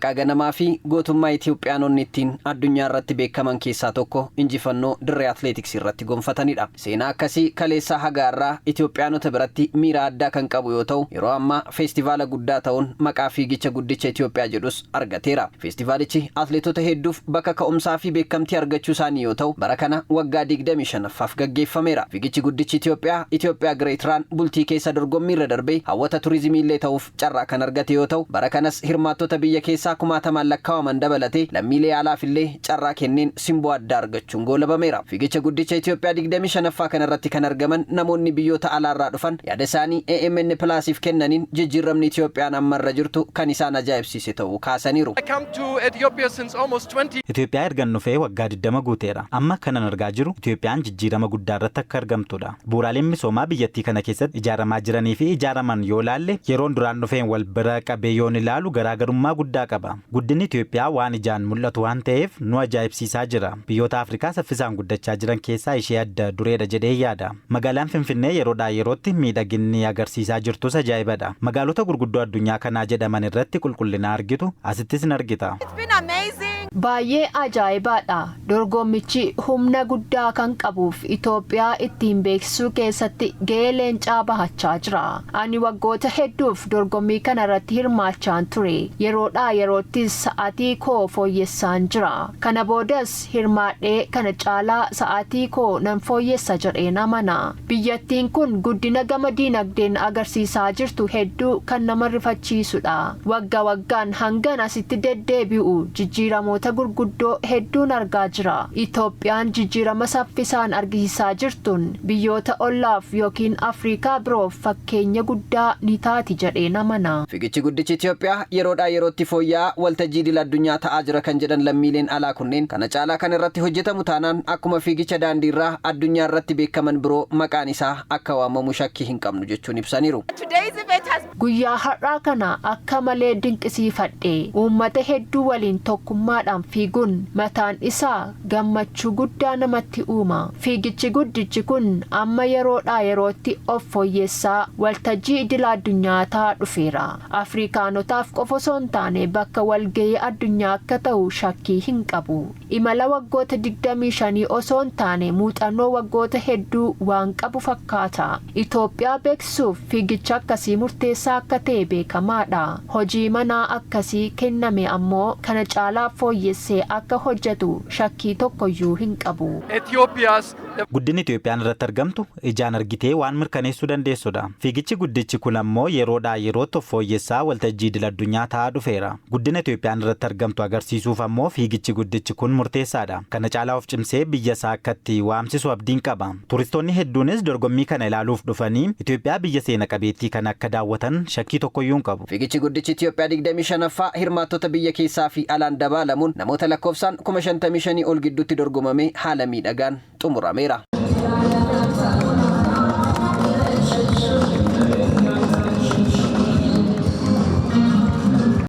Carraaqqaa ganamaa fi gootummaa Itoophiyaanonni ittiin addunyaa irratti beekaman keessaa tokko injifannoo dirree atileetiksii irratti gonfatanidha. Seenaa akkasii kaleessaa haga har'aa Itoophiyaanota biratti miira addaa kan qabu yoo ta'u, yeroo ammaa feestivaala guddaa ta'uun maqaa Fiigicha Guddicha Itoophiyaa jedhus argateera. Feestivaalichi atileetota hedduuf bakka ka'umsaa fi beekamtii argachuu isaanii yoo ta'u, bara kana waggaa 25ffaaf gaggeeffameera. Fiigichi Guddichi Itoophiyaa, Ethiopia Great Run, bultii keessa dorgommiirra darbee hawwata turizimii illee ta'uuf carraa kan argate yoo ta'u, bara kanas hirmaattota biyya keessaa kumaatamaan lakkaawaman dabalatee lammiilee alaaf illee carraa kenneen simboo addaa argachuun goolabameera. Fiigicha Guddicha Itoophiyaa 25ffaa kanarratti kan argaman namoonni biyyoota alaarraa dhufan yaada isaanii AMN Plus'f kennaniin jijjiirramni Itoophiyaan amma irra jirtu kan isaan ajaa'ibsiise ta'uu kaasaniiru. Itoophiyaa ergan dhufee waggaa 20 guuteera. Amma kanan argaa jiru Itoophiyaan jijjiirama guddaa irratti akka argamtudha. Bu'uuraaleen misoomaa biyyattii kana keessatti ijaaramaa jiraniifi ijaaraman yoo ilaalle yeroon duraan dhufeen wal bira qabee yoon ilaalu garaagarummaa guddaa qaba. Guddinni Itoophiyaa waan ijaan mul'atu waan ta'eef nu ajaa'ibsiisaa jira. Biyyoota Afrikaa saffisaan guddachaa jiran keessaa ishee adda dureedha jedheen yaada. Magaalaan Finfinnee yeroodhaa yerootti miidhaginni agarsiisaa jirtus ajaa'ibadha. Magaalota gurguddoo addunyaa kanaa jedhaman irratti qulqullina argitu asittis hin argita. Baay'ee ajaa'ibaadha. Dorgommichi humna guddaa kan qabuuf Itoophiyaa ittiin beeksisuu keessatti ga'ee leencaa bahachaa jira. Ani waggoota hedduuf dorgommii kana irratti hirmaachaan ture. Yeroodhaa yeroottis sa'aatii koo fooyyessaan jira. Kana boodas hirmaadhee kana caalaa sa'aatii koo nan fooyyessa jedheen amana. Biyyattiin kun guddina gama diinagdeen agarsiisaa jirtu hedduu kan nama rifachiisudha. Wagga waggaan hangan asitti deddeebi'u jijjiiramoota gurguddoo hedduun argaa jira. Itoophiyaan jijjiirama saffisaan argisiisaa jirtuun biyyoota ollaaf yookiin Afrikaa biroof fakkeenya guddaa ni taati jedheen amana. Fiigichi Guddichi Itoophiyaa yeroodhaa yerootti fooyya'aa waltajjii idil addunyaa ta'aa jira kan jedhan lammiileen alaa kunneen, kana caalaa kan irratti hojjetamu taanaan akkuma fiigicha daandiirraa addunyaa irratti beekaman biroo maqaan isaa akka waamamu shakkii hin qabnu jechuun ibsaniiru. Guyyaa har'aa kana akka malee dinqisiifadhe. Uummata hedduu waliin tokkummaadhaan fiiguun mataan isaa gammachuu guddaa namatti uuma. Fiigichi guddichi kun amma yeroodhaa yerootti of fooyyessaa waltajjii idil addunyaa ta'aa dhufeera. Afrikaanotaaf qofa osoo hin taane bakka walgahii addunyaa akka ta'u shakkii hin qabu. Imala waggoota 25 osoo hin taane muuxannoo waggoota hedduu waan qabu fakkaata. Itoophiyaa beeksisuuf fiigicha akkasii murteessaa akka ta'e beekamaadha. Hojii manaa akkasii kenname ammoo kana caalaa fooyyessee akka hojjetu shakkii tokkoyyuu hin qabu. Guddinni Itoophiyaan irratti argamtu ijaan argitee waan mirkaneessuu dandeessudha. Fiigichi guddichi kun ammoo yeroodhaa yerootti of fooyyessaa waltajjii idil addunyaa ta'aa dhufeera. Guddina Itoophiyaan irratti argamtu agarsiisuuf ammoo fiigichi guddichi kun murteessaadha. Kana caalaa of cimsee biyya isaa akka itti waamsisu abdiin qaba. Turistoonni hedduunis dorgommii kana ilaaluuf dhufanii Itoophiyaa biyya seena qabeettii kana akka daawwatan shakkii tokkoyyuu hin qabu. Fiigichi Guddichi Itoophiyaa 25ffaa hirmaattota biyya keessaa fi alaan dabaalamuun namoota lakkoofsaan 55,000 ol gidduutti dorgomamee haala miidhagaan xumurameera.